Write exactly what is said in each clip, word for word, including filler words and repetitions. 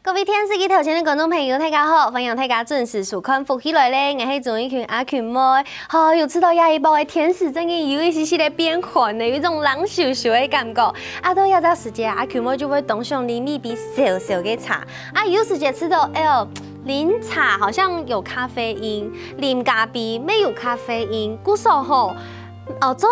各位電視機頭前个觀眾朋友，大家好！歡迎大家準時收看《福氣來了》，𠊎係鍾意群阿群妹。吼，有試著這一包个甜食，真个有一息息个變寒呢，有一種冷颼颼个感覺。啊，到這隻時節，阿群妹就會當想啉一杯燒燒个茶。啊，有時節試著，哎喲，啉茶好像有咖啡因，啉咖啡乜有咖啡因，故所吼，哦，做，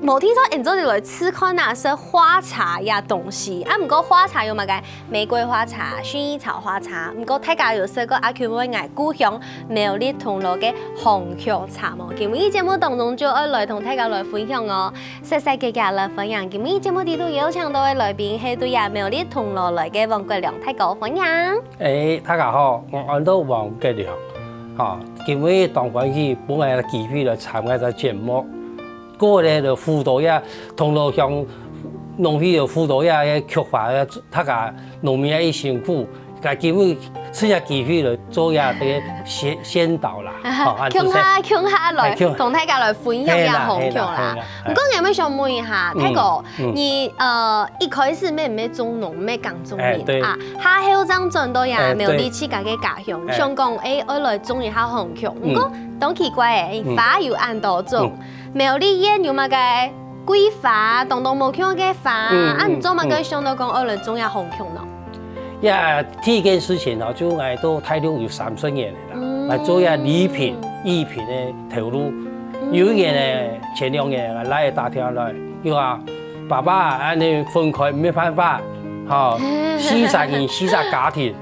無定著𠊎做得來試看啊，食花茶這東西。啊，毋過花茶有麼个？ 玫瑰花茶、薰衣草花茶。毋過大家有食過阿群妹𠊎故鄉苗栗銅鑼个紅麴茶無？今晡日節目當中就愛來同大家來分享哦。細細个个來歡迎，今晡日節目裡肚邀請著个來賓係對這苗栗銅鑼來个黃國良大哥，歡迎。誒，大家好，𠊎安到黃國良。吼，今晡日當歡喜，分𠊎个機會來參加這節目。 過來就輔導這銅鑼鄉農會个輔導這个菊花，大家農民个辛苦，該今晡日趁這機會來做這个宣，宣導啦。吼，啊，就係，共下，共下來，哎，共下。同大家來分享這紅麴啦。嘿啦，嘿啦，嘿啦。毋過𠊎乜想問一下，嗯，大哥，嗯。你，呃，一開始乜，乜種農，乜耕種人，哎，對。啊，下後正轉到這，哎，對。苗栗自家个家鄉，哎。想講，哎，愛來種一下紅麴。毋過，嗯。當奇怪誒，嗯。花有恁多種，嗯。 苗栗縣有麼个桂花，當多無共樣个花，嗯，啊，你做麼个想到講愛來種這紅麴呢？呀，第一件事情哦，就𠊎到大陸有三十年了啦，嗯。來做這禮品、藝品个頭路。嗯。有一年呢，前兩年，𠊎倈仔打電話來，佢話：「爸爸，恁樣分開沒辦法，吼，四十人、四十家庭，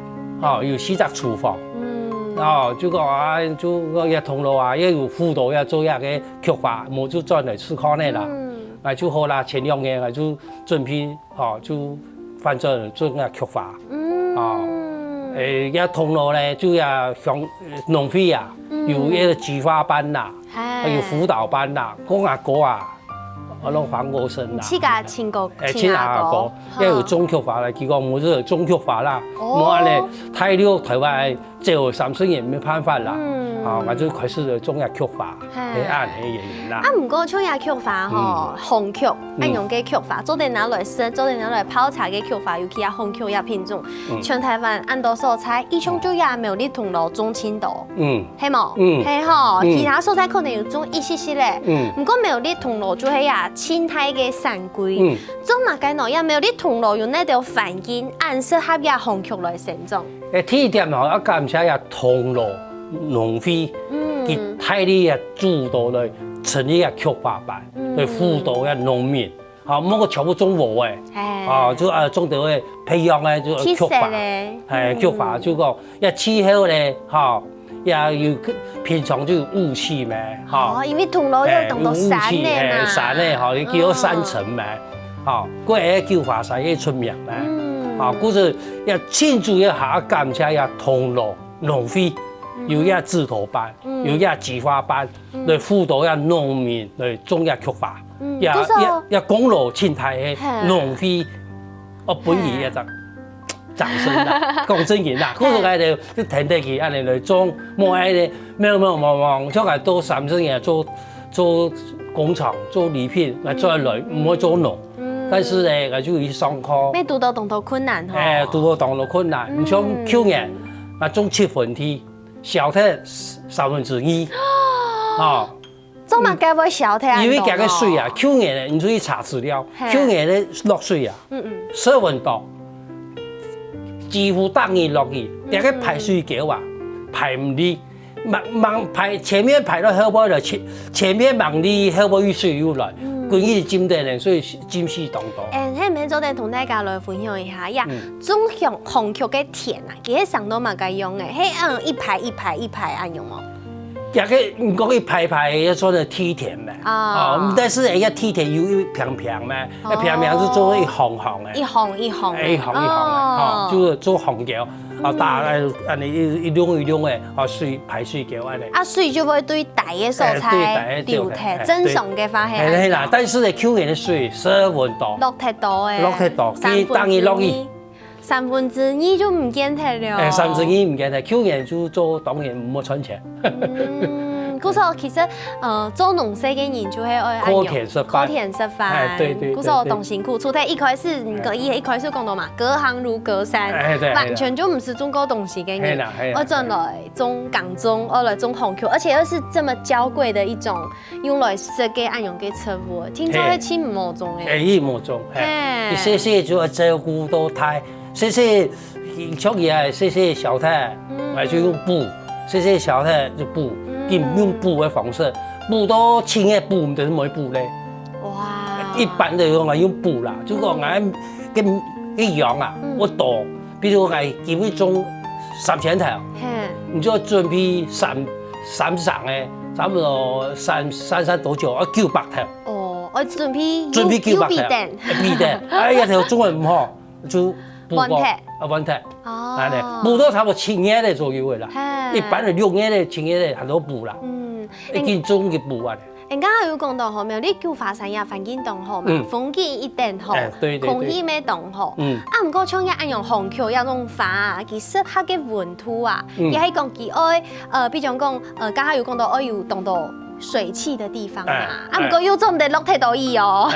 吼，有四隻廚房。」嗯。哦，就講啊，就講這銅鑼啊，也有輔導，也做這个 菊花，無就轉來試看个啦。嗯。啊，就好啦，前兩年啊，就準備，哦，就反正種啊菊花。嗯。哦，誒，這銅鑼呢，就這鄉，農會啊，嗯。有一个菊花班啦，嘿。還有輔導班啦，講啊哥啊，啊，攏黃國生啦。你自家親哥，誒，親阿哥，親阿哥，哈。也有種菊花啦，佢講無就種菊花啦，哦。無恁呢，大陸台灣 只有三十年沒辦法啦。嗯。啊，𠊎就開始了種這菊花，嘿。係恁个原因啦。啊，毋過像這菊花吼，嗯。紅麴，嗯。恁樣个菊花，做得拿來食，做得拿來泡茶个菊花，尤其啊紅麴這品種，嗯。全台灣恁多所在，以前就這苗栗銅鑼種盡多，嗯。係無？嗯。係吼，嗯。其他所在可能有種一息息咧。嗯。毋過苗栗銅鑼就係這盡大个產區。嗯。做麼个呢？這苗栗銅鑼有哪兜環境，恁適合這紅麴來生長？ 誒，第一點吼，愛感謝這銅鑼農會，嗯。佢大力个主導來成立這菊花班，嗯。來輔導這農民，吼，毋好全部種禾誒，哎。吼，就，呃，種兜个培養个，就菊花，特色个，哎，嗯。菊花，就講，這氣候呢，吼，也有平常就有霧氣咩，吼。哦，因為銅鑼有當多山个嘛。哎，有霧氣，哎，山个，吼，佢叫山城咩。哦。 吼，過个菊花山也出名呢。嗯。吼，故所也慶祝一下，感謝這銅鑼農會，嗯。有這指導班，嗯。有這菊花班，嗯。來輔導這農民來種這菊花。嗯，也，故所也，也功勞盡大个，嘿。農會，哦，分佢一隻掌聲啦，嘿。講正經啦，嘿。故所𠊎兜就跈等佢恁呢來種，無恁呢，嗯。無，無，無，無，像𠊎到三十年做，做工廠，做禮品，𠊎做來，嗯。毋會做農。 嗯。但是呢，𠊎就去上課。乜堵到當多困難吼。哎，堵到當多困難。嗯。你像舊年，𠊎種七分地，燒忒三分之二。哦。做麼个會燒忒恁多哦？因為佢个水啊，舊年呢，你就去查資料，嘿。舊年个落水啊，嗯嗯。十分多，幾乎逐日落雨，嗯。佢个排水溝啊，排毋利。 吂，吂排，前面排到後背了，前，前面吂利，後背雨水又來，嗯。歸日浸等呢，所以浸死當多。哎，係毋係做得同大家來分享一下呀？嗯。種紅，紅麴个田啊，佢係生到麼个樣誒？係，嗯，一排一排一排恁樣無？這个，你講一排排，也算係梯田咩？啊。哦，但是人家梯田有一平平咩？哦。那平平是做一行行的。一行一行的。哎，一行一行的，哦。吼，就是做紅麴。 哦，嗯。打，呃，恁呢一，一弄一弄誒，哦，水，排水溝恁呢。啊，水就會對底个所在，哎，對底个流忒，哎，正常个話係恁樣。對。哎，係啦，但是呢，舊年个水十分多。落忒多誒。落忒多，三分之二。佢當日落雨。三分之二就毋見忒了。哎，三分之二毋見忒，舊年就做，當然毋好賺錢。嗯，故所其實，呃，做農事个人就係愛恁樣，靠田食飯。靠田食飯。哎，對，對，故所當辛苦。對，對。除忒一開始，你可以一開始講到嘛，隔行如隔山，哎，對，完全就毋係種過東西个人。係啦，係啦。愛轉來種耕種，愛來種紅曲，而且又是這麼嬌貴的一種用來食个恁樣个植物，聽說係盡無種个。哎，一模種，哎，嘿。一些些就要照顧到大，些些像佢啊，些些小菜，嗯。哎，就用補，些些小菜就補，嗯。佢用補个方式，補到青个補，毋得無補咧。哇。一般的用啊，用補啦，就講啊，嗯。跟，跟羊啊，嗯。我多，比如讲，今日种三千头，嘿。你就准备三，三箱个，差不多三，三三多九，啊，九百头。哦，我准备有，准备九百头，有备等。有备等。哎呀，头种个毋好，就补过，换忒。啊，换忒。哦。哎，补到差不多七月个左右个啦。嘿。一般个六月个、七月个，很多补啦。嗯。已经种个补啊。 人家有講到吼，苗栗九華山呀，環境當好嘛，嗯。風景一等好，哎，對，對，對。空氣乜當好。嗯。啊，毋過像這恁樣紅曲這種花啊，佢適合个溫度啊，嗯。也係講佢愛，呃，比如講，呃，剛剛有講到愛有當多水氣的地方嘛。哎，啊，毋過又做毋得落忒多雨哦。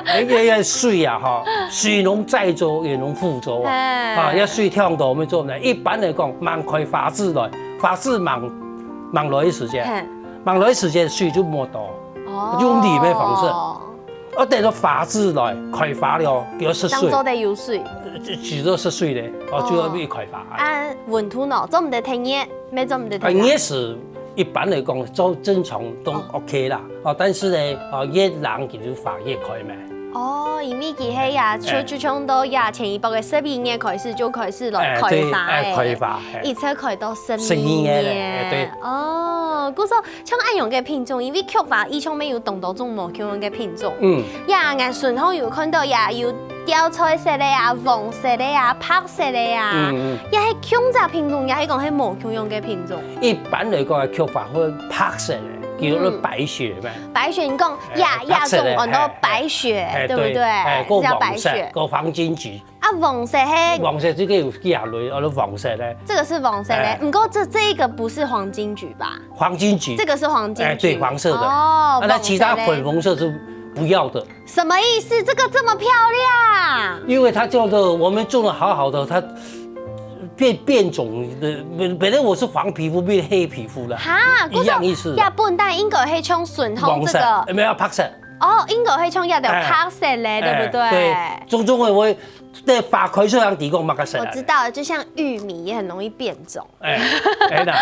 哎，哎，哎，水啊，吼，水能載舟，也能覆舟啊。哎。啊，要水忒多，我們做毋得。一般來講，吂開花子來，花子吂，吂來个時間，嘿。吂來个時間水就無多。 哦。用泥个方式。啊，等到花子來，開花了，就要食水。當做得有水。呃，就，就要食水咧，哦，哦。就要去開花。啊，溫度呢？做毋得忒熱，乜做毋得忒冷。啊，熱是一般來講，照正常都哦。OK啦。哦，但是呢，哦，越冷佢就花越開嘛。哦，因為佢係呀，就，哎。就像到呀，前一百个十一月開始就開始來開花哎，對，哎，誒。開花，哎。一直開到十二月。十二月咧，哎，對。哦，故所 像恁樣个品種，因為菊花以前乜有當多種無共樣个品種。嗯。呀，𠊎身項有看到呀，有吊彩色个啊、黃色个啊、白色个啊，嗯，嗯。也係共隻品種，也係講係無共樣个品種。一般來講啊，菊花分白色个，比如說白雪嘛。嗯。白雪，你講，哎，呀，白色个，呀，種安到白雪，哎，對不對？對，哎，叫白雪。還有黃色，還有黃金桔。 啊，黃色係？黃色這個有幾下類，安到黃色咧。這個是黃色的，哎。毋過這，這一個不是黃金桔吧？黃金桔。這個是黃金桔。哎，對，黃色的。哦，啊，那其他粉紅色是不要的。黃色嘞。什麼意思？這個這麼漂亮。因為它叫做我們種得好好的，它變，變種的，本，本來我是黃皮膚變黑皮膚了，哈，一樣意思的。故所，呀，本來應該係像順風這個。黃色，哎，沒有，白色。哦，應該係像這個白色嘞，哎，對不對？哎，對，種種的我 對，花開出來人提供麼个色啊？我知道了，就像玉米也很容易變種。哎，哎啦。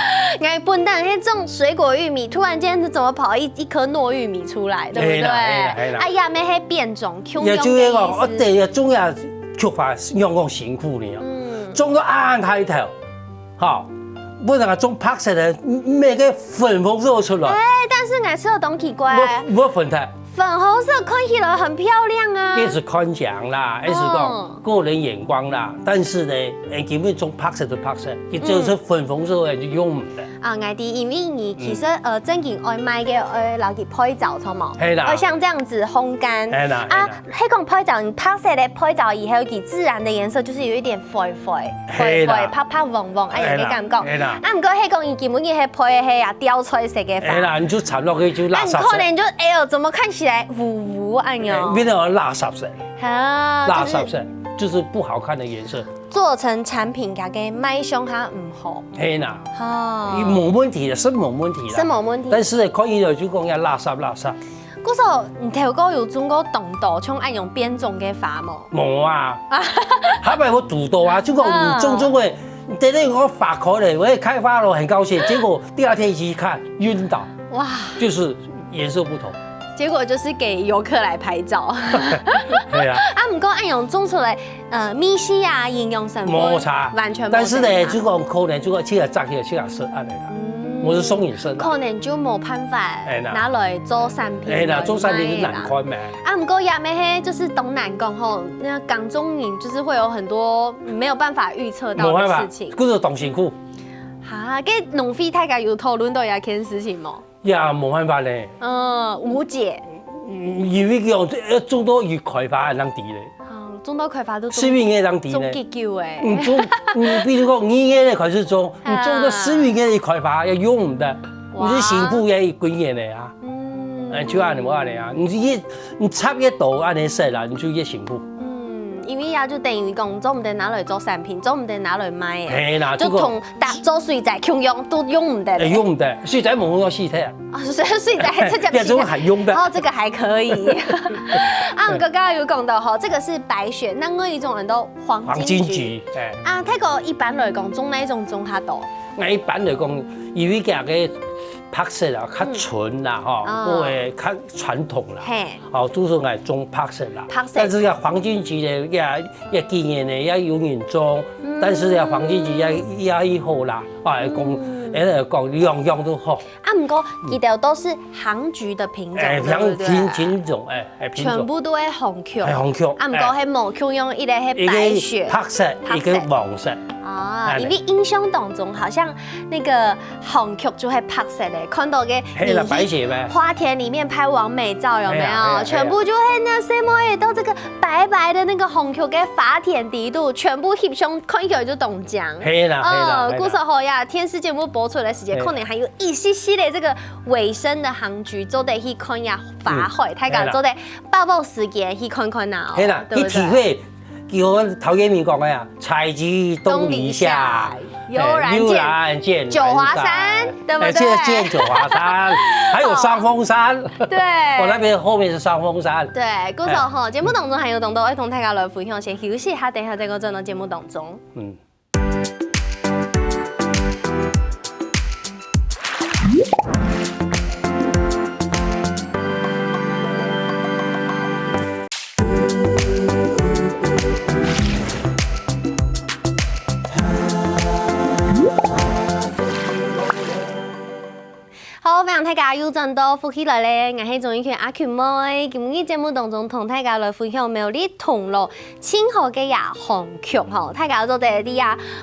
哎，本來係種水果玉米，突然間怎麼跑一，一顆糯玉米出來，對不對？哎啦，哎啦，哎啦。哎呀，乜係變種，共樣个意思。也就係講，哦，對，種呀，菊花仰講辛苦呢哦。嗯。種到恁大頭，吼，本來種白色个，乜个粉紅色出來。哎，但是𠊎試著當奇怪。無，無粉的。 粉紅色看起來很漂亮啊。這是看相啦，還是講嗯。個人眼光啦。但是呢，誒，根本種白色就白色，佢就是粉紅色的就用毋得。啊，𠊎知，因為你其實，嗯。呃，正經愛賣个，愛摎佢焙燥，著無？係啦。愛像這樣子烘乾。係啦，啊，係啦。係講焙燥，你白色的焙燥以後，佢自然的顏色就是有一點灰灰，係啦。灰灰、白白黃黃，哎，係啦，有个感覺。係啦。啊，毋過係講，你根本就係焙个係啊，吊彩色个花。係啦，你就插落去就垃圾色。啊，你可能就，哎喲，怎麼看起來烏烏恁樣？哎，變成垃圾色。啊，就是垃圾色，就是不好看的顏色。做成產品，佢个賣相較毋好。係啦。哦。無問題的，是無問題的。是無問題。但是呢，看起來就講要垃圾，垃圾。故所，你頭過有種過當多像恁樣變種个花無？無啊。下擺我堵到啊，就講有種種个，嗯。等於我花開了，我也開花了，很高興，結果第二天一去看，暈倒。哇。就是顏色不同。結果就是給遊客來拍照。對啊。啊，毋過恁樣種出來，呃，味緒啊，營養成分無差，完全無差。但是呢，就講可能就講七十十，七十十恁樣啦。嗯。我是送你生的。可能就無辦法哎啦。拿來做產品哎啦，來做產品就難看咩。賣啦。啊，毋過也乜係，就是當難講吼，那耕種人就是會有很多沒有辦法預測到的事情。無辦法，就是當辛苦。哈，該農會大家有討論到這件事情無？ 呀，無辦法咧。嗯，無解。嗯，因為講，呃，種到佢開花還能知咧。哦，種到開花都種，十一月能知咧。種幾久欸？嗯，種，你比如講，二月咧開始種，你種到十一月佢開花也用毋得。毋係新婦也一幾年个啊。嗯。哎，就恁樣無恁樣啊，你越你插越多恁樣色啦，你就越新婦。嗯，因為啊，就等於講，做毋得拿來做產品，做毋得拿來賣个。係啦，就同打做水仔共樣，都用毋得个。哎，用毋得，水仔無用死忒啊。啊，所以水仔直接變成還用得。哦，這個還可以。啊，毋過剛剛有講到吼，這個是白雪，那另外一種很多黃金桔。黃金桔，哎。啊，泰國一般來講種哪一種種較多？那一般來講，因為佢个白色啊，較純啦，吼，哦。个較傳統啦，嘿。哦，都係愛種白色啦。白色。但是啊，黃金桔呢，也也今年呢，也有人種，嗯。但是啊，黃金桔也也好啦，啊，講，嗯。哎，講樣樣都好。啊，毋過佢兜都是杭菊的品種，哎，對不對？杭菊品種，哎，哎，品種。全部都係杭菊。哎，杭菊，啊，毋過係無共樣，一個係白雪，一個白色，白色。一個黃色。啊，哎。因為印象當中好像那個杭菊就係白色个，看到个係啦，明星白雪咩？花田裡面拍完美照有沒有？係啊，係啊，係啊。全部就係那細妹仔到這個白白的那個杭菊个花田底肚，全部翕相，看起來就當靚。係啦，係啦，哦，係啦。故所吼呀，電視節目播出的時間，係。可能還有一息息的這個尾聲的杭菊，做得去看一下花海，嗯，大家做得把握時間去看看啊，係啦，對不對？去體會，就像陶淵明講个啊，「采菊東籬下，東籬下，悠然見，哎，悠然見九華山」，對不對？哎，這个見九華山，還有雙峰山。對。我那邊後面是雙峰山。對，故所吼，哎。節目當中還有當多愛同大家來分享，先休息一下，等一下再過轉到節目當中。嗯。 好，歡迎大家又轉到福氣來了，𠊎係鍾意權阿權妹。今日節目當中同大家來分享苗栗銅鑼盡好个這杭菊吼，大家做得在這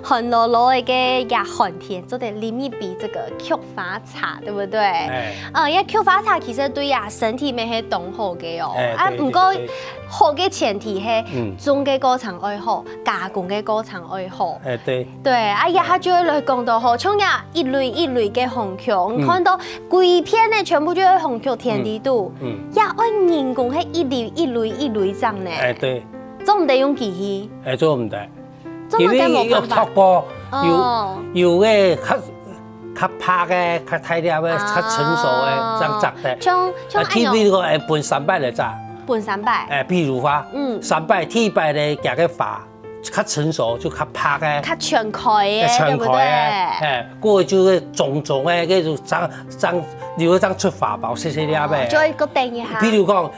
寒漉漉个這寒天，做得啉一杯這個菊花茶，對不對？哎。呃，這菊花茶其實對這身體乜係當好个哦。哎，啊，對，毋過對，對。好个前提係，嗯。種个過程愛好，加工个過程愛好。哎，對。 對，啊，這下就會來講到吼，像這一蕊一蕊个杭菊，你看到歸片呢，全部就係杭菊田裡肚，嗯，嗯。這愛人工係一蕊一蕊一蕊種呢。哎，對。做毋得用機器。哎，做毋得。做麼个無辦法？因為要透過有，哦。有个較，較白个、較大粒个、較成熟个，啊。這樣摘个。像，像啊，恁樣。譬如講，哎，分三擺來摘。分三擺。哎，譬如話，嗯。三擺，第一擺呢，摘个花， 較成熟，就較白个。較全開个，哎，全開个，對不對？哎，過就係腫腫个，該就正，正，留一張出花包，細細粒个。哦，就會過等一下。譬如講，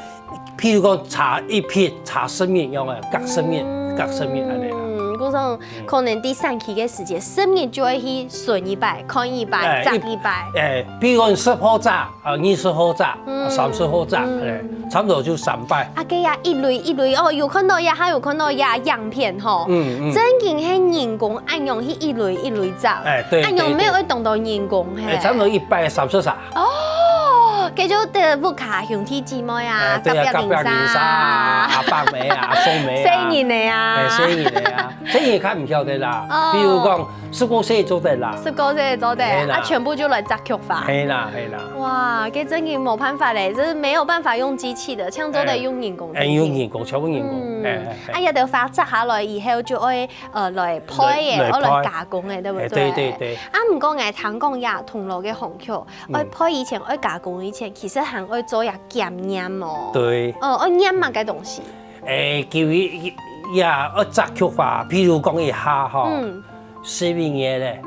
譬如講，插一片，插十面樣个，隔十面，嗯，隔十面恁樣啦。嗯，故所可能在產期个時節，十面就會去巡一擺，看一擺，哎，摘一擺。哎，譬如講十號摘， 啊，二十號摘，啊，嗯，三十號摘，嗯。哎，差不多就三擺。啊，該呀，一蕊一蕊，哦，有看到呀，還有看到呀，樣片吼。嗯，嗯。正經係人工恁樣去一蕊一蕊摘。哎，對，恁樣對，對。沒有會動到人工嘿。哎，差不多一擺三十儕。哦，該就得屋下兄弟姊妹啊，哎，對啊，隔壁鄰舍啊。隔壁鄰舍啊，阿伯姆啊，阿叔姆啊。細人仔啊。哎，細人仔啊，細人較毋曉得啦。哦。比如講， 十過歲做得啦。十過歲做得，嘿啦。啊，全部就來摘菊花。嘿啦，嘿啦。哇，這真的沒辦法嘞，這是沒有辦法用機器的，像做得用人工機器。哎，用人工，全部人工。嗯。哎，哎，哎。啊，這兜花摘下來以後就會，呃，來焙耶，來，來焙。愛來加工耶，對不對？哎，對，對，對。啊，毋過𠊎聽講呀，銅鑼个杭菊，嗯。愛焙以前，愛加工以前，其實還愛做一檢驗哦。對。哦，愛驗麼个東西？哎，其實也愛摘菊花，譬如講一下吼，嗯。 十一月咧，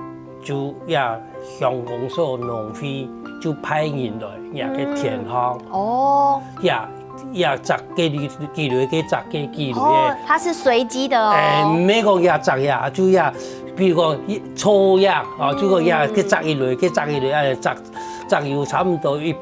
就也鄉公所農會就派人來，也个田項，嗯。哦。也，也摘个幾蕊，幾蕊个摘个幾蕊个。哦，它是隨機的哦。哎，毋係講也摘也，就也，比如講一，抽樣，哦，就講也，嗯。去摘一蕊，去摘一蕊，哎，摘，摘有差不多一，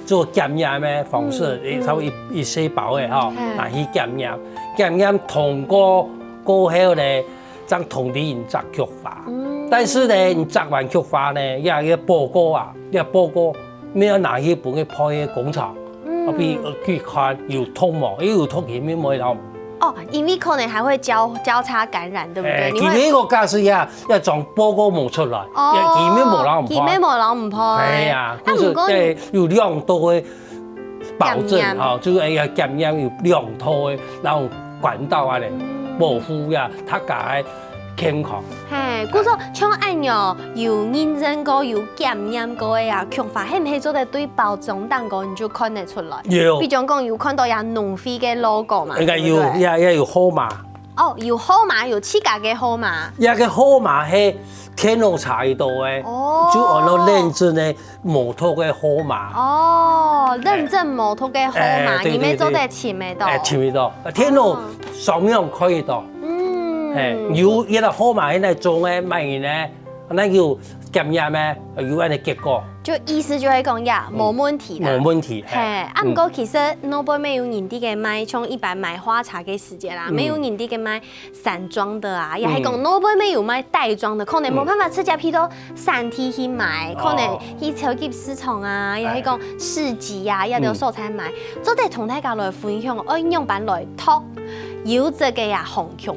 做檢驗个方式，嗯，嗯。差不多一，一細包个吼，嗯。拿去檢驗，檢驗通過過後咧， 正同你人摘菊花。嗯。但是呢，你摘完菊花呢，也要報告啊，也報告，愛拿去分佢焙个工廠，嗯。啊，比如，呃，去看有毒無，因為有毒佢乜無得，哦，因為可能還會交交叉感染，對不對？哎，你會佢呢个假使呀，要裝報告無出來，哦，佢乜無人毋佢乜無人毋派。哎呀，啊，毋過故所在有兩道个保證檢驗。哈，就係要檢驗有兩道个，然後管道啊咧，保護呀，大家个健康。嘿，故所像恁樣有認證過、有檢驗過个啊，菊花係毋係做得對包裝頂高你就看得出來？有。比如講有看到呀農會个 logo 嘛，應該有，對不對？也也有號碼。哦，有號碼，有自家个號碼。這个號碼係電腦查得到个，哦。就安到認證个 無毒个號碼。哦，認證無毒个號碼，哎，對，你乜做得尋得到。對，對。哎，尋得到。電腦上面看得到。嗯。哎，有一个號碼現在中个，買人呢，那有檢驗个，有恁个結果。就意思就係講呀，嗯。無問題啦。無問題，嘿，哎。啊，嗯。毋過其實外背乜有人在該賣，像一般賣花茶个時節啦，嗯。乜有人在該賣 散裝的啊，也係講外背乜有賣袋裝的，可能無辦法直接去到產地去買，可能去超級市場啊，也係講市集啊，這兜所在買。做得同大家來分享，愛仰般來擇優質个呀，紅曲無？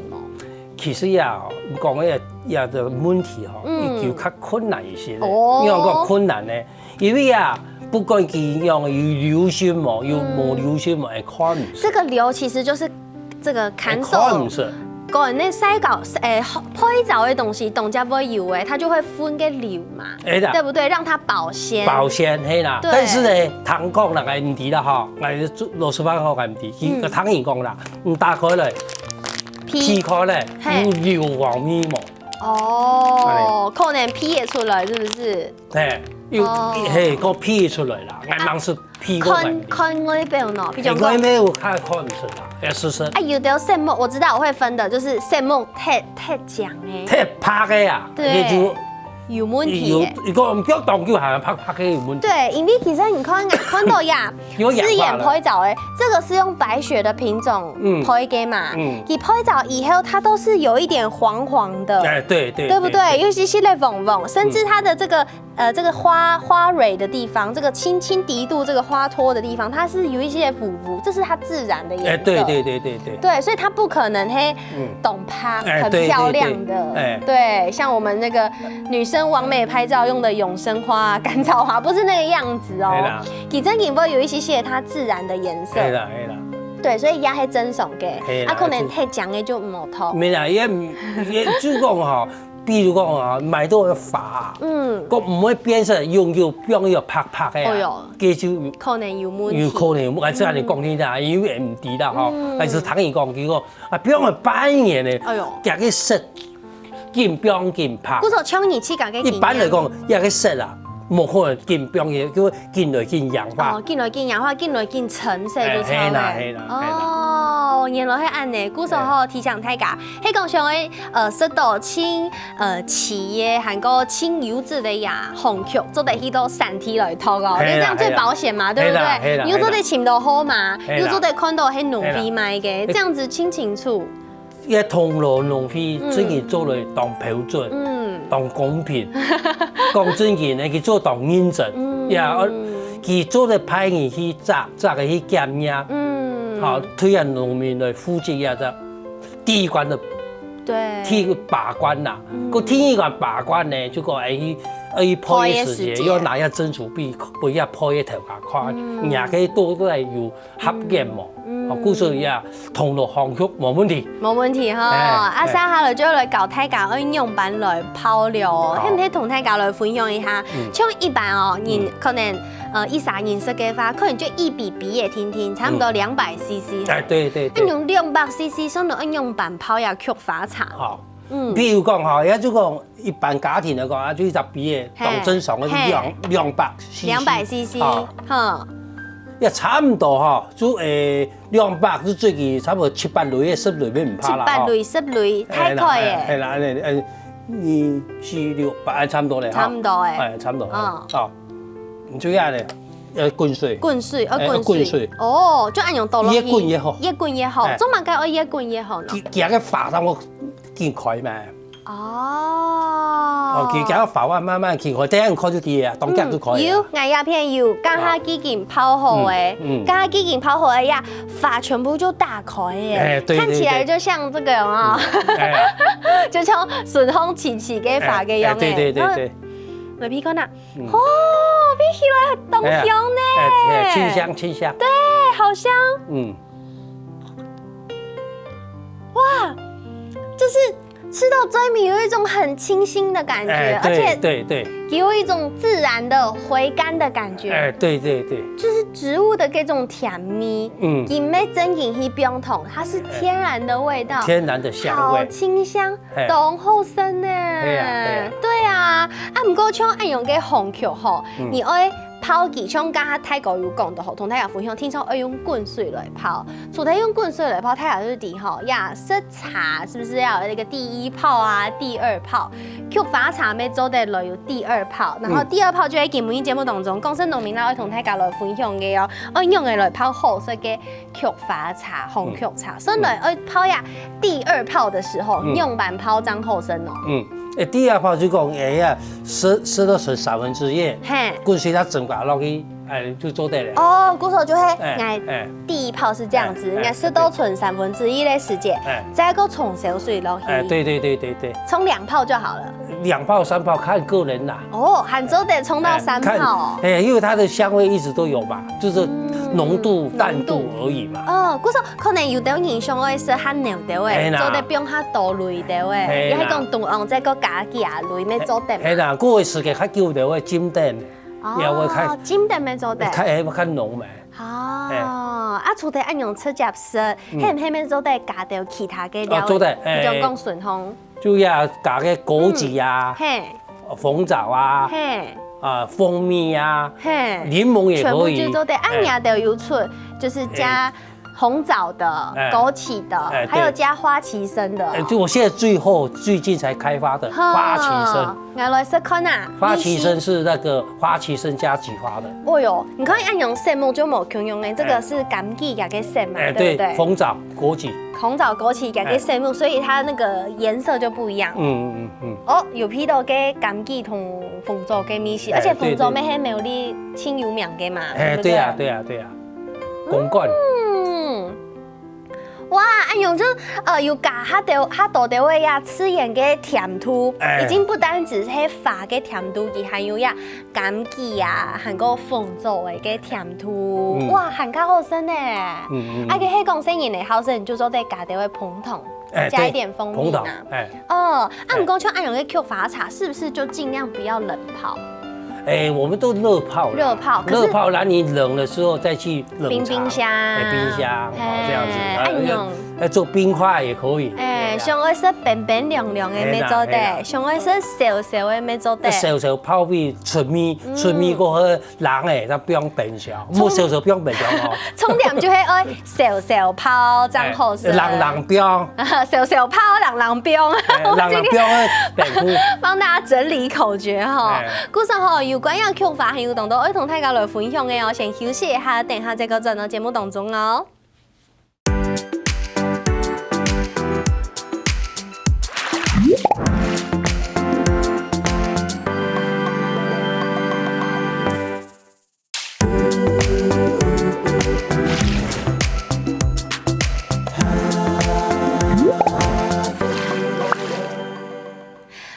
其實呀，講个這个問題吼，嗯。有較困難一些个。哦。因為講困難呢，因為啊，不管佢用有流行無，有無流行無，會看毋出。這個流其實就是這個看守。會看毋出。講个曬到，誒，配燥个東西，當然會有誒，它就會分个流嘛，會啦。對不對？讓它保鮮。保鮮，嘿啦。對。但是呢，聽講啦，𠊎毋知啦吼，𠊎老實話講，𠊎毋知。佢，嗯。聽人講啦，你打開來，皮。皮開來，嘿。有硫磺味無？哦，可能皮也出來，是不是？嘿，有，哦。嘿，个皮出來啦，𠊎當時皮个問題。看，看外表喏，比較講。嘿，外表較看毋出啦，要試試。啊，有的色目，我知道我會分的，就是色目太，太強誒。太白个啊，對。那就有問題耶。有，有个，你不要當久，好像白白个有問題。對，因為其實你看，看到呀，有氧化了。是眼拍照誒，這個是用白雪的品種，嗯。拍个嘛，嗯。你拍照以後，它都是有一點黃黃的，哎，對，對，對不對？對。有一些些的黃黃，甚至它的這個，嗯。 呃，這個花，花蕊的地方，這個青青底肚，這個花托的地方，它是有一些浮浮，這是它自然的顏色。哎，對，對，對，對，對。對，所以它不可能，嘿，嗯。當白，哎，很漂亮的。對，對，對。哎。對，像我們那個女生網美拍照用的永生花啊、乾燥花，不是那個樣子哦。對啦。佢正經會有一些些它自然的顏色。對啦，對啦。對，所以也係正常个。嘿啦，啊，可能太強个就無好。沒啦，也，也就講吼， 比如講啊，買到个花啊，嗯。个毋會變色，永久放个白白个啊，哦喲。該就可能有問題。有可能有問題，𠊎這樣講你啦，因為毋知啦吼，嗯。但是聽人講，佢講啊，放个半年呢，哎喲。佢个色緊放緊白。故所像你自家个經驗。一般來講，這个色啊，無可能緊放个，就會緊來緊氧化。哦，緊來緊氧化，緊來緊沉色就超嘞。哎，嘿啦，嘿啦，嘿啦。哦，原來係恁呢，故所吼，哎。提醒大家，係講像个，呃，食到清 呃，企業還過清油脂的呀，紅曲做得去到產地來擇哦，嘿啦，你這樣最保險嘛，嘿啦。對不對？嘿啦，嘿啦，你又做得尋到好嘛，嘿啦。又做得看到係農會賣个，嘿啦。這樣子清清楚。這銅鑼農會最近做得當標準，嗯。當公平，講真經呢，佢做當認真，嗯。呀，佢做得派人去摘，摘个去檢驗，嗯。好，推廣農民來負責呀，這第一關的 對。第一關把關啦，嗯。个第二關把關呢，就講哎，哎，拍个時節，拍个時節。要拿下針黹筆，分佢拍个頭殼看，嗯。若个都在有合格無？嗯。哦，故所以啊，銅鑼紅曲無問題。無問題哈，哎，啊，哎。接下來就要來教大家愛仰般來泡了哦，好。係毋係同大家來分享一下？嗯。像一般哦，你可能，嗯。呃，一儕人食个話，可能就一杯杯仔定定，差不多兩百C C。嗯。哎，對，對，對。那用兩百C C，算到愛仰般泡呀，曲 花茶。好，嗯。比如講哈，也就講一般家庭來講啊，就一隻杯仔，嘿，當正常个，嘿。兩，兩百C C。兩百C C，好。哼。也差毋多哈，就，誒，兩百就最近差不多七八蕊个，十蕊个毋怕啦，七八蕊，哈。十蕊，太快誒。哎，啦，哎，啦，哎，二四六八，哎，差不多咧，哈。差不多誒。哎，差不多。嗯。好，你就這樣咧，要滾水。滾水，要滾水。哎，要滾水。哦，就恁樣倒落去。越滾越好。越滾越好，哎。做麼个愛越滾越好呢？佢，佢个花當我 緊開嘛。哦，哦，佢將花瓣慢慢去，或者你看就知啊，當遽就可以了。嗯，有，𠊎這片有，剛剛已經泡好个，嗯，嗯。剛剛已經泡好个呀，花全部就打開个，哎，對，看起來就像這個，有沒有？對，對。哎呀。就像順風徐徐个花个樣仔。哎，哎，對，對，對，對。然後，來鼻看啊，嗯。哦，鼻起來當香呢。哎呀，哎，哎，清香，清香。對，好香。嗯。哇，就是 吃到嘴裡有一種很清新的感覺，哎，對，而且對，對。給我一種自然的回甘的感覺。哎，對，對，對。就是植物的這種甜味，嗯。佢無整進去冰糖，它是天然的味道，哎，天然的香味。好清香，哎。當好食呢。對啊，對啊。對啊，啊，毋過像恁樣个紅曲吼，嗯。你愛 泡佢，像剛剛大哥有講到吼，同大家分享，通常愛用滾水來泡。除了用滾水來泡，大家就知吼，呀，食茶是不是要有那個第一泡啊、第二泡？菊花茶乜做得來有第二泡，然後第二泡就係今晡日節目當中，講食農民老愛同大家來分享个哦，愛用个來泡好食个 菊花茶、紅菊茶，嗯。所以呢，嗯。愛泡呀，第二泡的時候，嗯。仰般泡正好食哦。嗯，誒，第二泡就講，誒呀，食，食到剩三分之一，嘿。滾水它整個落去，誒，就做得了。哦，故所就係，哎，哎。第一泡是這樣子，哎，哎，應該食到剩三分之一个時間，哎。再過沖燒水落去。哎，對，對，對，對，對。沖兩泡就好了。 兩泡三泡看個人啦。哦，還做得沖到三泡哦。哎，看，哎，因為它的香味一直都有嘛，就是濃度、嗯，淡度而已嘛。濃度。哦，故所可能有兜人想愛食較濃兜个，哎啦。做得放較多鐳兜个，哎啦。也係講中央再過加幾下鐳，乜做得嘛。哎啦，過个時間較久兜个，浸等，哦，也會較，浸等乜做得。較，哎，較濃嘛。哦，哎。啊，除了恁樣直接食，嗯。係毋係乜做得加兜其他个料理？哦，做得，哎。比如講順風。 就要加个枸杞啊，嗯，嘿。紅棗啊，嘿。啊，蜂蜜啊，嘿。檸檬也可以。全部就做得，啊，哎。你兜有出，就是加紅棗的、哎。枸杞的，哎，對。還有加花旗參的哦。哎，就我現在最後最近才開發的花旗參。哈，𠊎來試看啊。花旗參是那個花旗參加菊花的。哦喲，你看恁樣色目就無共樣誒，這個是柑桔佢个色嘛，哎，對不對？對，紅棗、枸杞。 紅棗、枸杞，佢个色目，哎。所以它那個顏色就不一樣。嗯，嗯，嗯，嗯。哦，有鼻到个柑桔同紅棗个味緒，哎，而且紅棗乜係苗栗盡有名个嘛，對，對。對不對？哎，對啊，對啊，對啊。公館。嗯。哇，恁樣就，呃，有加較多，較多个味呀，自然个甜度，哎。已經不單只係花个甜度，佢還有呀， 柑桔啊，還過紅棗个个甜度，嗯。哇，還較好食呢。嗯，嗯，嗯。啊，佢係講細人仔好食，你就做得加兜个紅糖，哎，加一點蜂蜜嘛。對，紅糖，哎。哦，啊，哎。毋過像恁樣个菊花茶，是不是就盡量不要冷泡？哎，我們都熱泡啦。熱泡，可是熱泡，然後你冷的時候再去冷茶，冰冰箱。哎，冰箱，哦，這樣子，嘿，啊，恁樣。要做冰塊也可以。哎，哎呀。想愛食冰冰涼涼个，哎啦，乜做得，哎啦。想愛食燒燒个，乜做得。燒燒泡米，出米，嗯。出米過後，冷个，再放冰箱，無燒燒放冰箱哦。重點就係愛燒燒泡，正好食。哎，冷冷冰。燒燒泡，冷冷冰。哎，冷冷冰个冰庫。幫大家整理口訣哈。哎。故所吼，有關於菊花還有當多愛同大家來分享个哦，先休息一下，等一下再過轉到節目當中哦。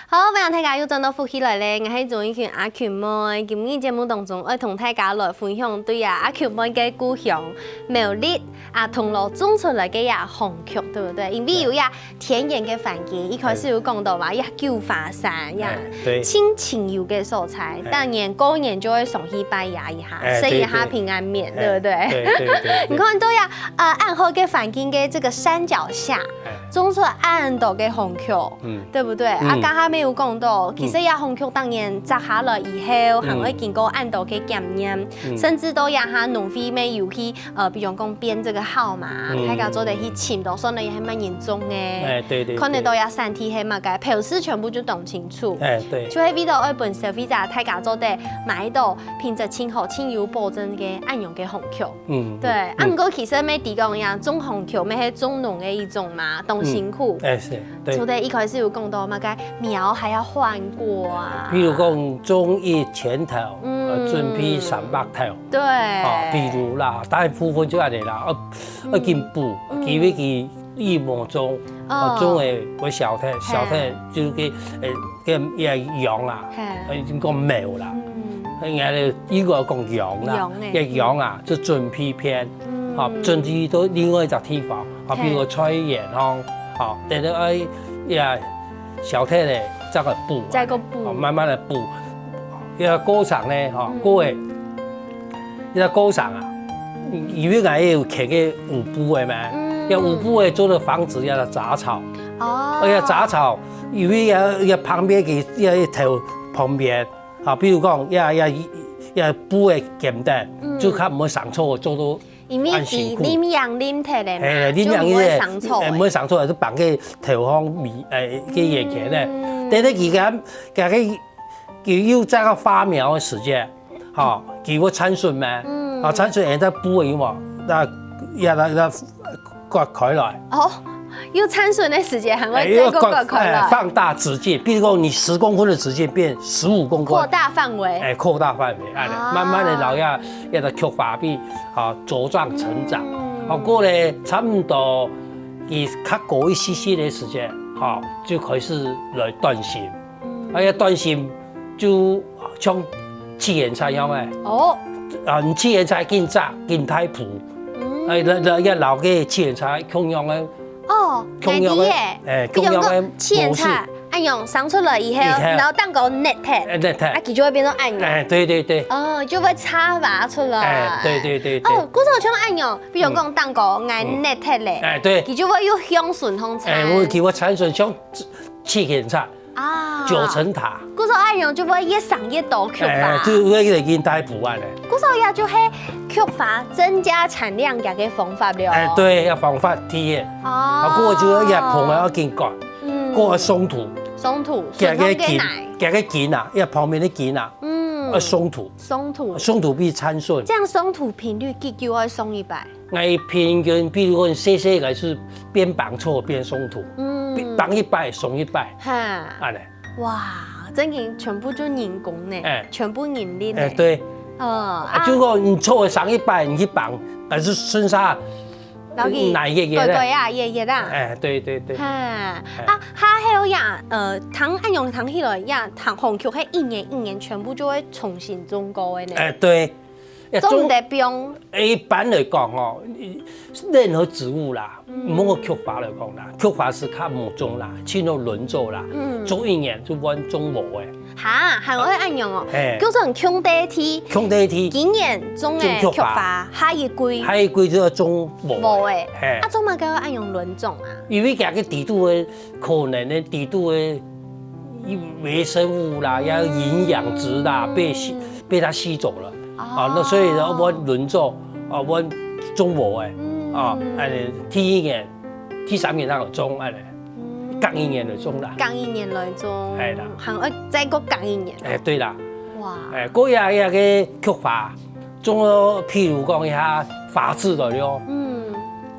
好，歡迎大家又轉到福氣來了，𠊎係鍾意群阿群妹。今日節目當中，愛同大家來分享對啊阿群妹个故鄉苗栗啊銅鑼種出來个呀紅曲，對不對？因為有呀田園个環境，一開始有講到嘛，呀九華山呀，哎，對。盡清幽个所在，哎。當然過年就會上去拜爺一下，哎，食一下平安麵，對，對。對不對？哎，對，對，對，對。你看到呀，呃，恁好个環境个這個山腳下，哎。種出恁多个紅曲， 嗯。對不對？啊，嗯。剛剛乜有講到，其實這紅曲當然摘下來以後，嗯。還會經過恁多个檢驗，嗯。甚至到這下農會乜有去，呃，比如講編這個號碼，嗯。大家做得去尋到，算了也還蠻嚴重个。哎，對，對，可能到這產地係麼个，標示全部就當清楚。哎，對。就係為了愛分消費者，大家做得買到品質盡好、盡有保證个恁樣个紅曲。嗯，對，嗯。啊，毋過其實乜提供一樣，種紅曲乜係種農个一種嘛，辛苦。哎，是，對。除了一開始有講到嘛，該苗還要換過啊。比如講，種一千頭，呃，嗯。準備三百頭。對。哦，比如啦，大部分就恁樣啦，呃，嗯。愛緊補，嗯。因為佢一無種，哦。哦，種个會消忒，嘿。消忒就个，呃，个，个秧啊，嘿。呃，應該講苗啦。嗯。應該，應該講秧啦，秧欸。个秧啊，就準備片，嗯。哦，準備到另外一隻地方。 啊，比如菜園吼，哦，等到愛也消忒咧，再个補啊，再个補。哦，慢慢个補。這个過程呢，吼，嗯。過个，這个過程啊，因為𠊎也有囥个烏布个嘛，嗯。這烏布个做个防止這个雜草。哦。而且雜草，因為這，這旁邊个這一頭旁邊，啊，比如講，這，這，這布个尖頂，嗯。就較毋會生草，做到 因為佢恁辛苦。林蔭林忒咧嘛，嘿，林蔭就毋會生草欸。就毋會，毋會生草，就放个頭項尾，欸，个眼前咧。嗯。等到佢个，佢个，佢有這个發苗个時節，吼，佢會產筍嘛，嗯。啊，產筍會在補个有無？那，也那，那割開來。哦，有產筍个時節還會再過割開來。欸，又割，欸，放大直徑，比如講你十公分个直徑變十五公分。擴大範圍。欸，擴大範圍，欸，啊。慢慢个，然後也，也在菊花變 啊，茁壯成長。嗯。啊，過了差不多佢較高一息息个時間，吼，就開始來斷心。嗯。啊，這斷心就像自然產樣欸。哦。啊，你自然產緊摘緊大蒲。嗯。啊，那，那，那老个自然產共樣个 哦，共樣个，𠊎知欸。欸，比如講，共樣个模式。莧菜，恁樣生出來以後，以後。然後頂高裂忒，欸，裂忒。啊，佢就會變成恁樣。欸，對，對，對。哦，就會插芽出來。欸，對，對，對，對。哦，故所像恁樣，比如講，嗯。頂高𠊎裂忒咧，嗯。欸，對。佢就會有香順風車。欸，有，佢會產生像自然產。 啊。九層塔。故所恁樣就會越生越多菊花。欸，就會越來越大一部分咧。故所也就係菊花增加產量个方法了。欸，對，這方法第一。哦。啊，過就愛碰啊，愛緊管，嗯。過愛鬆土。鬆土，這个根，鬆土个泥。這个根啊，這旁邊个根啊，嗯。愛鬆土。鬆土。鬆土比較順。這樣鬆土頻率幾久愛鬆一擺？ 𠊎平均，比如講細細个係邊挷草邊鬆土，嗯。邊挷一擺鬆一擺，哈。恁呢。哇，真个全部就人工呢，欸。全部人力呢。欸，對。哦，啊，啊。就講你草个生一擺，你去挷，還係順續，然後佢哪一個月呢？對，對啊，月月啊。欸，對，對，對。哈，欸。啊，還有呀，呃，聽恁樣聽起來呀，聽紅菊係一年一年全部就會重新種過个呢。欸，對。 欸，種得放。一般來講哦，任何植物啦，嗯。毋好菊花來講啦，菊花係較無種啦，盡量輪作啦，嗯。種一年就換種無个。哈，還會恁樣哦。嘿。叫做共地地。共地地。今年種个菊花，種菊花。下一季。下一季就愛種無个。無个。嘿。啊，做麼个愛恁樣輪種啊？因為佢个底肚个可能个底肚个微生物啦，嗯。要營養質啦，被吸，被它吸走了。 哦。啊，那所以呢，阮輪作，啊，阮種無个，嗯。啊，哎，第一年、第三年那有種，哎，嗯。隔一年就種啦。隔一年來種，哎啦。還愛再過隔一年。哎，對啦。哇。哎，過一下，一下个菊花，種了，譬如講一下發刺的喲。嗯。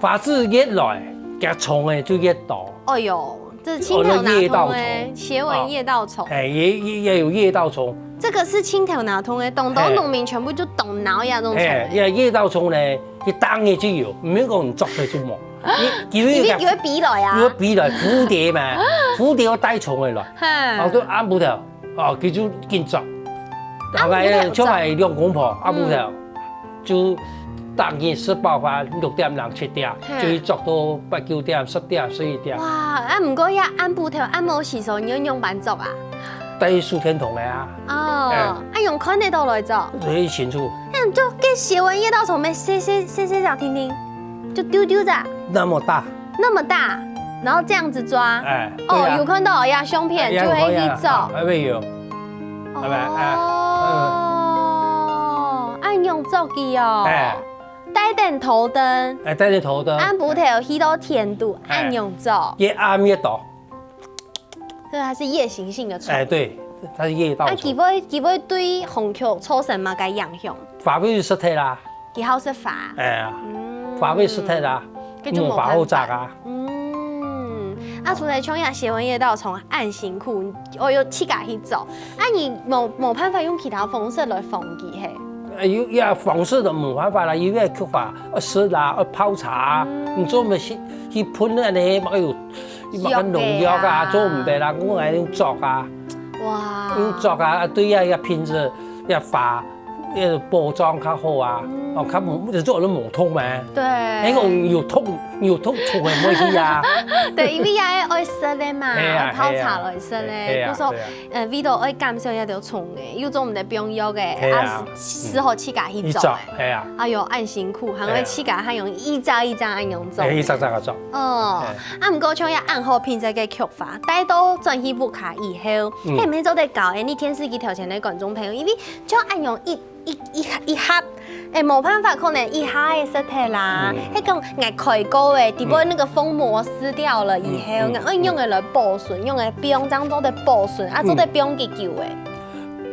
發刺越來，佢蟲的就越多。哎喲， 這青頭拿通欸，哦，那夜盜蟲。斜紋夜盜蟲。哦。哎，也，也，也有夜盜蟲。這個係青頭拿通欸，當多農民全部就當惱這種蟲欸。哎，夜，夜盜蟲呢，佢當日就有，毋免講你捉佢就無。你，因為佢會飛來啊。佢會飛來，蝴蝶嘛，蝴蝶會帶蟲的來，哈。哦，都暗晡頭，哦，佢就緊捉。暗晡頭捉。大概像𠊎兩公婆，暗晡頭。嗯。 就逐日食飽飯，六點零七點，嘿。就去捉到八九點、十點、十一點。哇，啊，毋過這暗晡頭，暗晡時節，你愛仰般捉啊？帶去手電筒个啊。哦，哎。啊，用看得到來捉？可以清楚。哎，就跟斜紋夜盜蟲咩，細細細細隻，聽聽，就丟丟隻。那麼大。 那麼大，然後這樣子抓。哎，哦，對啊。有看到呀，相片，哎，就會去捉。哎，有。哦，哎，哎，嗯。哦，恁樣捉佢哦。哎。戴等頭燈。哎，戴等頭燈。暗晡頭去到田肚，哎。恁樣捉。越暗越多。所以它是夜行性的蟲。哎，對，它是夜盜蟲。啊，佢會，佢會對紅菊造成麼个影響？花會死忒啦。 佢好食花。哎呀，嗯。花會死忒啊，該就無辦法。無花好摘啊。嗯。啊，除了像這寫文也到從恁辛苦，哦，又自家去做，啊，你無無辦法用其他方式來防佢係？呃，有也方式都無辦法啦，因為缺乏，呃，食啦，呃，泡茶啊，你做毋得去去噴那呢，哎呦，那个農藥啊，藥的啊。做毋得啦，我愛用竹啊，哇，用竹啊，啊，對啊，要瓶子要花，要包裝較好啊，哦，較無，做了無痛嘛。對。哎，我有痛，有痛出很危险啊。對，因為也愛食的嘛，係啊，愛泡茶來食的，係啊，故所，係啊。呃，味道愛減少也就重的，又做毋得放藥的，係啊，啊，只好自家去做的。去做，係啊。哎呦，恁辛苦，還愛自家還用一隻一隻恁樣做。係，一隻隻个做。哦，係。啊，毋過像這恁好品質个菊花，帶到轉去屋下以後，嗯。係毋係做得教，哎，你電視機頭前个觀眾朋友，因為像恁樣一 一一一盒，哎，無辦法，可能一下个食忒啦。嗯。係講𠊎開過个，底部那個封膜撕掉了以後，嗯，嗯，𠊎愛用个來保存，用个冰，這樣做得保存，啊，做得冰幾久个？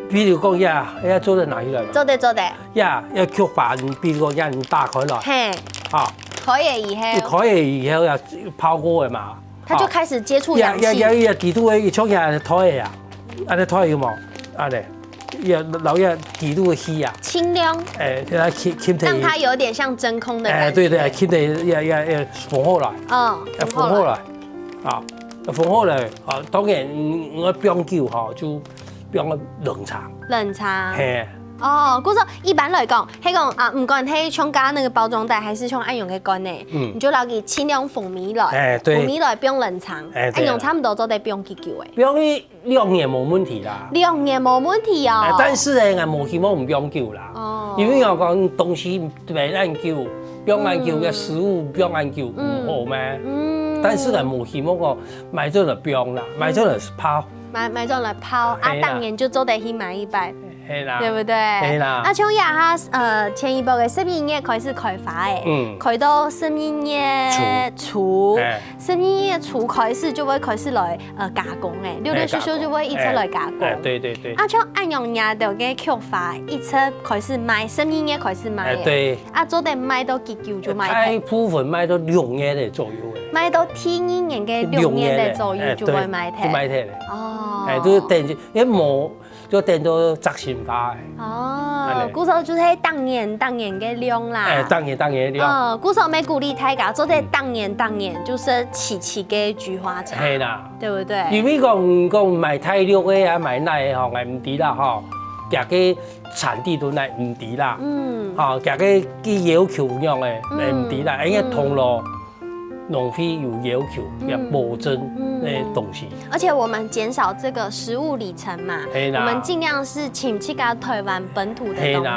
比如講呀，要做得拿起來嘛。做得，做得。呀，要菊花，你比如講呀，你打開來，嘿，啊，開了以後，你開了以後要泡過个嘛，它就開始接觸氧氣。呀，呀，呀，呀，底肚个，像呀，胎个啊，恁呢胎有無？恁呢。 也，摎這底肚个氣啊，清涼，哎，讓它吸，吸忒，讓它有點像真空的感覺。哎，對對，吸忒也，也，也封好來，嗯，要封好來，封好來。啊，要封好來，啊，當然，嗯，𠊎放久吼，就放冷藏。冷藏。嘿。哦，故所一般來講，係講啊，毋管係像剛剛那個包裝袋，還是像恁樣个罐呢，嗯。你就摎佢盡量封密來，哎，對。封密來放冷藏，哎，對。恁樣差不多做得放幾久欸？放一 兩年無問題啦。兩年無問題哦。哎，但是呢，𠊎無希望毋放久啦。哦。因為𠊎講東西放恁久，放恁久个食物放恁久，嗯。毋好咩？嗯。但是𠊎無希望講買轉來放啦，買轉來泡。買，買轉來泡，啊，係啦。當然就做得去買一擺。係啦。對不對？係啦。啊，像這下，呃，前一波个十一月開始開花欸，嗯。開到十二月初。初。哎。 十二月初開始就會開始來，呃，加工欸，陸陸續續就會一直來加工。哎，哎，對對對。啊，像恁樣這兜个菊花，一直開始賣，十二月開始賣欸。哎，對。啊，做得賣到幾久就賣忒？大部分賣到兩月个左右欸。賣到第二年个兩月个左右就會賣忒。兩月个，哎，對，就賣忒了。哦。哎，就是等於，因為無 就等到摘新花欸。哦，恁呢。故所就係當年當年个量啦。哎，當年當年个量。哦，故所乜鼓勵大家做得當年當年，就係萋萋个菊花茶，係啦。對不對？因為講，講買大陸个啊，買哪个吼，𠊎毋知啦吼，佢个產地在哪毋知啦。嗯。吼，佢个，个要求仰仔，嗯，𠊎毋知啦，因為通路 農會有要求，嗯，要保證，嗯，那些東西。而且我們減少這個食物里程嘛，係啦。我們盡量是請自家台灣本土的東西，係啦，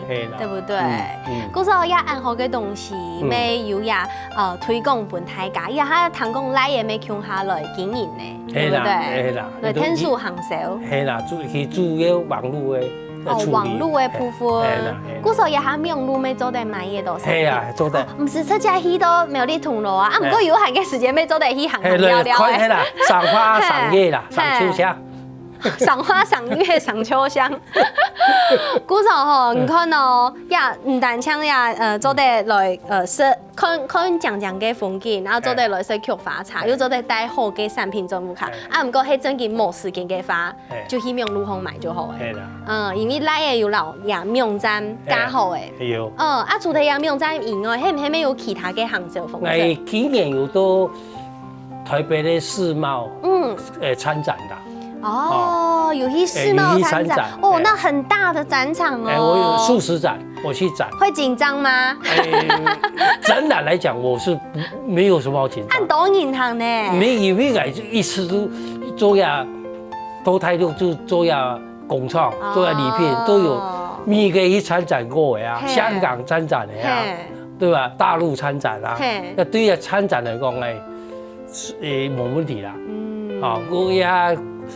係啦。對不對？嗯，嗯。故所這恁好个東西，嗯，乜有這，呃，推廣分大家，這下聽講倈仔乜共下來經營呢，對不對？係啦，係啦。來，天數行銷。係啦，主，佢主要網路个 哦，處理。網路个部分。嘿，嘿啦，嘿啦。故所這下網路乜做得買得到產品。係啊，做得。哦，毋使直接去到苗栗銅鑼啊，啊，毋過有閒个時間乜做得去行行尞尞。嘿，對，看，嘿啦，賞花、賞月啦，嘿。賞秋香。賞花、賞月、賞秋香。故所吼，你看哦，呀，毋單淨呀，呃，做得來，呃，食，看，看靚靚个風景，然後做得來食菊花茶，嘿。又做得帶好个產品轉屋下。嘿。啊，毋過係正經無時間个話， 嘿。就去網路項買就好了。嘿啦。嗯，因為倈仔有摎這網站加好欸。嘿，有。嗯，啊，除了這網站以外，係毋係乜有其他个行銷方式？𠊎今年有到台北个世貿，嗯。呃，參展的。哦，哦。有去世貿參展。欸，有去參展，哦，嘿。那很大的展場哦。欸，我有數十展，我去展。會緊張嗎？欸，展覽來講，我是不，沒有什麼好緊張。恁多人行呢？沒，因為𠊎就一直都做呀， 都大陸就做呀工廠，哦。做呀禮品，都有每個去參展過的啊，嘿。香港參展的啊，嘿。對吧？大陸參展啊，嘿。那對於參展來講，欸，是，欸，無問題啦。嗯。啊，過呀，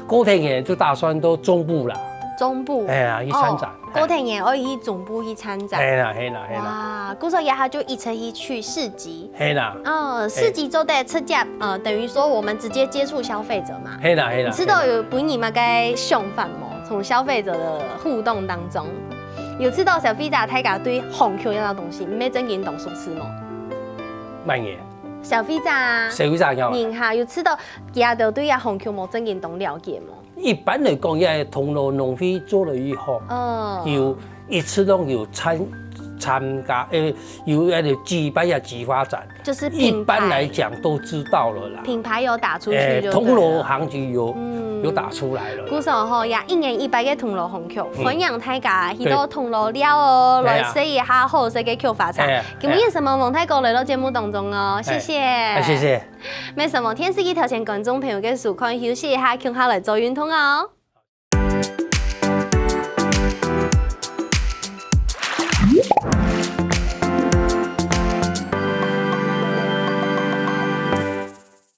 過天也就打算到中部啦。中部。哎呀，去參展。哦，過天也愛去中部去參展。嘿啦，嘿啦，嘿啦。哇，故所這下就一直去，去市集。 係啦。嗯，市集做得直接，呃，等於說我們直接接觸消費者嘛。係啦，係啦，你知道有分你麼个想法無？從消費者的互動當中，有知道消費者大家對紅球這種東西，毋係正經當熟悉無？慢點。消費者啊，社會上有。人客有知道，佢兜對這項目無正經當了解無？一般來講，這銅鑼農會做了以後，哦，有一次都有參參加，誒，有那個舉辦一個菊花展，就是一般來品牌，講都知道了啦。品牌有打出去誒，就對了。銅鑼行情有嗯有打出來了啦。故所吼，也一年一擺个銅鑼項目，嗯歡迎大家去到銅鑼尞哦，對來試一下好食个菊花茶。哎今日承蒙王大哥來到節目當中哦，謝謝。哎，謝謝。乜承蒙電視機頭前觀眾朋友个收看，休息一下，共下來做運動哦。